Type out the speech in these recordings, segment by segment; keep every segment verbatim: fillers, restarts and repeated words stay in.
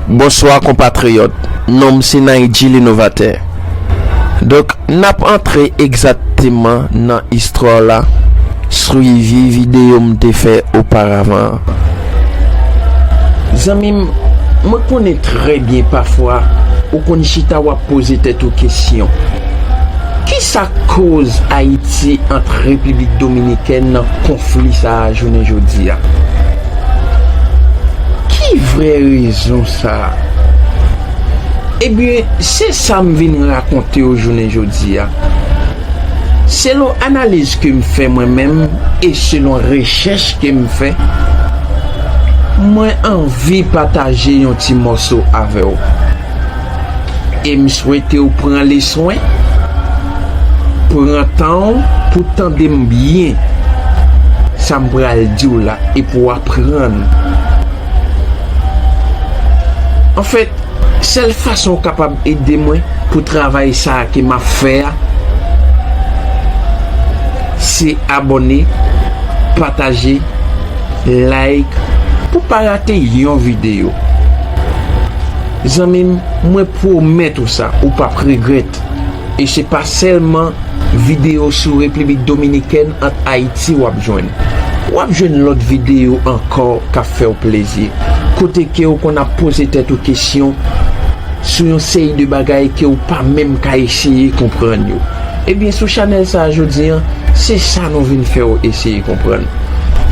Bonswa konpatriyòt, non m se Naïdji Linovatè. Donk, n ap antre egzakteman nan istwa la, swivi videyo m te fè oparavan an. Zanmi m, mwen konnen trè byen pafwa ou konn chita w ap poze tèt ou kesyon. Kisa k koz Ayiti ant Repiblik Dominikèn nan konfli sa a jounen jodi a? Ki vrè rezon sa a? Ebyen, se sa m vin rakonte w jounen jodi a. Selon analiz ke m fè mwen menm e selon rechèch ke m fè, mwen anvi pataje yon ti mòso avè w. E m swete w pran leswen, pran tan w pou tande m byen sa m pral di w la e pou w aprann. Anfèt, sèl fason w kapab ede mwen pou travay sa a ke m ap fè a, se abòne, pataje, like, pou pa rate yon videyo. Zanmi m, mwen pwomèt ou sa, ou p ap regrèt. E se pa sèlman videyo sou Repiblik Dominikèn ant Ayiti w ap jwenn. W ap jwenn lòt videyo ankò k ap fè w plezi, kote ke w konn ap poze tèt ou kesyon sou yon seri de bagay ke w pa menm ka eseye konprann yo. Ebyen, sou chanèl sa a jodi a, se sa nou vin fè w eseye konprann.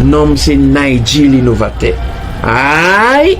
Non m se Naïdji Linovatè. Ay!